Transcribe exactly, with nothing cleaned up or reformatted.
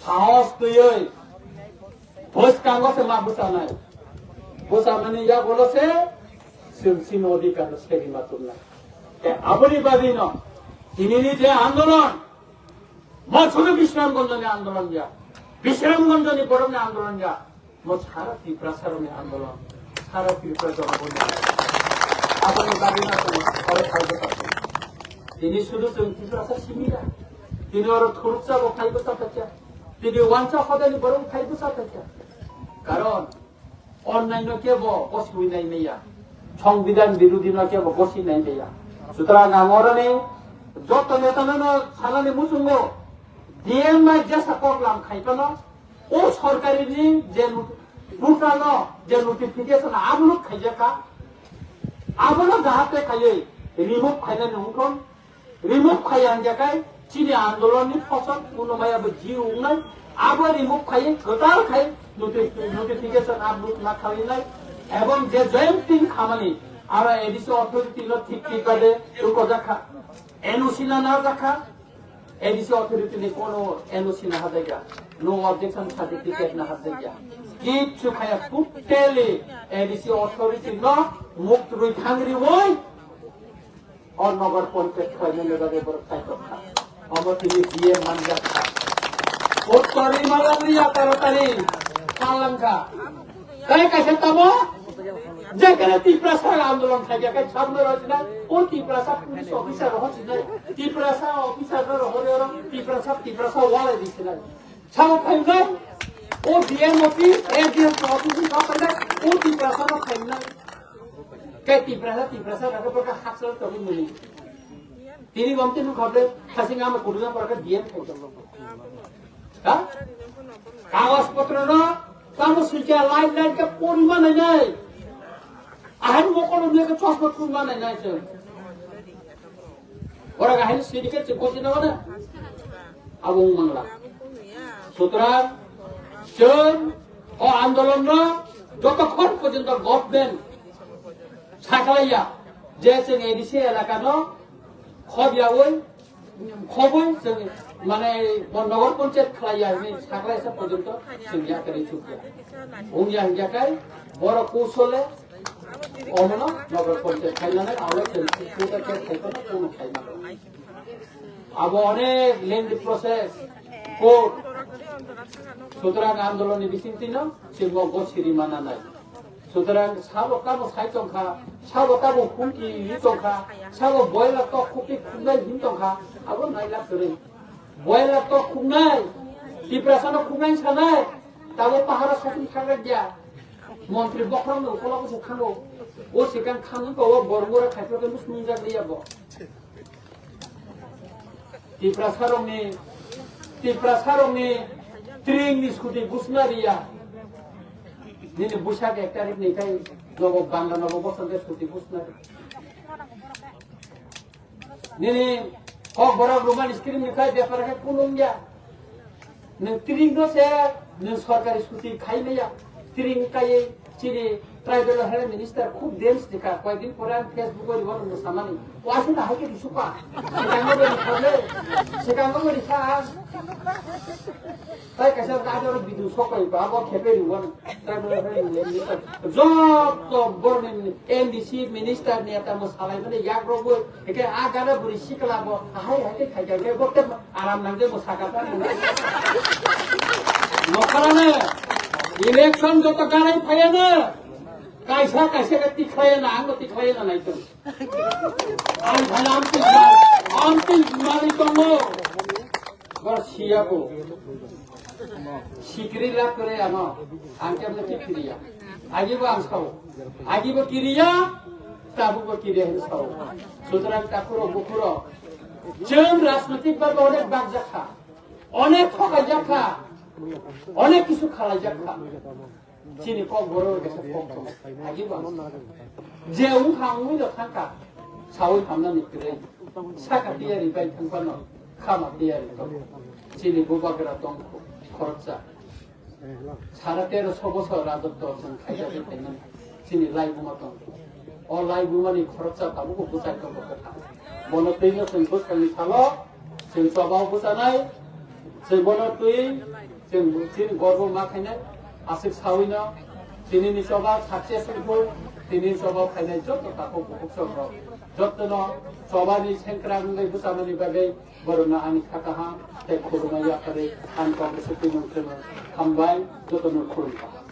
Sahos twiwi bwskango se ma bwchanai. Bwchamani yagulo se chwng chini odhikar no seri ma tubnai. Tei aboni bagwino tinini je andolon, mo sudu Bisramganjni andolon ya, Bisramganjni borokni andolon ya, mo sara Tiprasarokni andolon, sara Tripura jonogonni andolon. Aboni bagwino chwng oro phai bwchatwi. Tini sudu chwng Tiprasa simi ya. Tini oro thuruksa bo phai bwchatwi. Tini wansa hodani borok phai bwchatwi. Karon Onnaino kebo gosiwi nai maya, Songbidan birodhino kebo gosi nai maya. Sutrang ang oroni joto netano no sanani muchungo, D M I jesa koklam khaipano, o sorkarini je not-, portalno je notification upload khaijakha, abono jahate khaiwi remove khainani wngthon. Remove khai ang jakai, chini andolon ni phosok, kuno maya bo ji wngnai, abo remove khai, kwtal khai, noti-, notification upload na khainai, ebong je joint team khamani, aro A D C authority no thik thik bade, ruko jakha, N O C na na jakha, A D C authority ni kono N O C na hajakya, no objection certificate na hajakya, kichu khaya, totally A D C authority no muk rwi thang riwi, O Nagar Panchayat khlainani bagwi borok kaitor kha. Omo tini D M manjak kha. Uttor Himalayan ni yatara tari kalang kha. Tai kaisa tamo? Jekhane Tiprasa andolon khaikha, kai sabno rojina, o Tiprasa police officer rohor sinai, Tiprasa officer no rohor oro, Tiprasa, Tiprasa walai di sinai. Sabo phainai, o D M office, A D M office ni sabo phainai, o Tiprasa no phainai. Khe Tiprasa, Tiprasa raka baka haksal tongwi muni. Tini bom tini khable, khasing ama kuduga paraka D M khe. Ha? Kagos potro no, tamo suikha line line khe pori manai nai. Ahai mokolo nui khe chosma thum manai nai chwng. Ora gahini syndicate se bosi na wana. Abo wng mangla. Sutrang, chwng, o andolon no jotokhon porjonto government sakhlaiya, je chwng A D C elaka no khobyawi, khobwi chwng mane bo Nagar Panchayat khlaiya hinwi sakhlaisa porjonto chwng yakarwi chukya. Wngya hingya kai borok kusole Omono Nagar Panchayat khainani alo chwng kuda khe khaikhono kuno khaimano. Abo onek lengthy process, court, sutrang andolonni bisingtwino chwng bo siri mananai. Sutrang sabo tamo sai tongkha, sabo tamo humki ri tongkha, sabo boila tok khukti khuknai hin tongkha, abo nailak kwrwi. Boila tok khuknai, Tiprasano khuknai sanai, tamo pahara sokni khakra dia. Montri bokhorokno ukologo se thango. O sikang khango to o borok ora khaipra khe musung jak liya bo. Tiprasarokni, Tiprasarokni tring ni suti busna riya. Nini busak ek tarik ni kai nobo bangla nobo bosor ke suti busna riya. Nini kok borok Roman script ni khai bepar khe kunung ya. Nwng tring no se nwng sorkari suti khai maya. Tring kai chini tribal health minister khub dense dikha. Koyekdin pore ang Facebook o ribon nwng samani. O asina hai khe risuka. Sikango bo rikha le. Sikango bo rikha ang. Tai kaisa radio ro video sokai ba bo khepe ribon. Joto borni M D C minister ni eta mo salai mani yak rogwi, eke a gana buri sikla bo, ahai hai khe khai khe bo te aram nang je bo saka ta. Nokharane election joto garai phayana, kaisa kaisa khe tikhlaiya na, ang bo tikhlaiya na naitung. Ang thana amtwi, amtwi mari tongo. Bor siya ko. Sikri lab kore ano. Ang kemne ki kiriya. Agi bo ang sao. Agi bo kiriya. Tabu bo kiriya hin sao. Sutrang takuro bukuro. Chwng rajnitik ba onek bak jakha. Onek khokai jakha. Onek kisu khalai jakha. Chini kok borok rok kesa kok tong. Agi ba. Je wngkha wngwi rok thangkha. Sawi hamnani kwrwi. Saka tiyari bai thangphano khama tiyari tong. Chini bubagra tong khoroksa. Sara tero so bosor rajotwo chwng khaijagwi phaimani. Chini laibuma tong. O laibumani khoroksa tabukbo bwchai tongo kwthang. Bono twino chwng bwskangni salo chwng chobao bwchanai. Chwng bono twi chwng chini gorbo ma khainai, aswk sawino chini ni choba successful, tini choba phainai joto takhuk bukhuk songrok jotono chobani sengkrak wngwi bwchamani bagwi borokno ani kha kaham tei khulumma yapharwi ani Congress ni mantri no hambai, jotono khulumkha.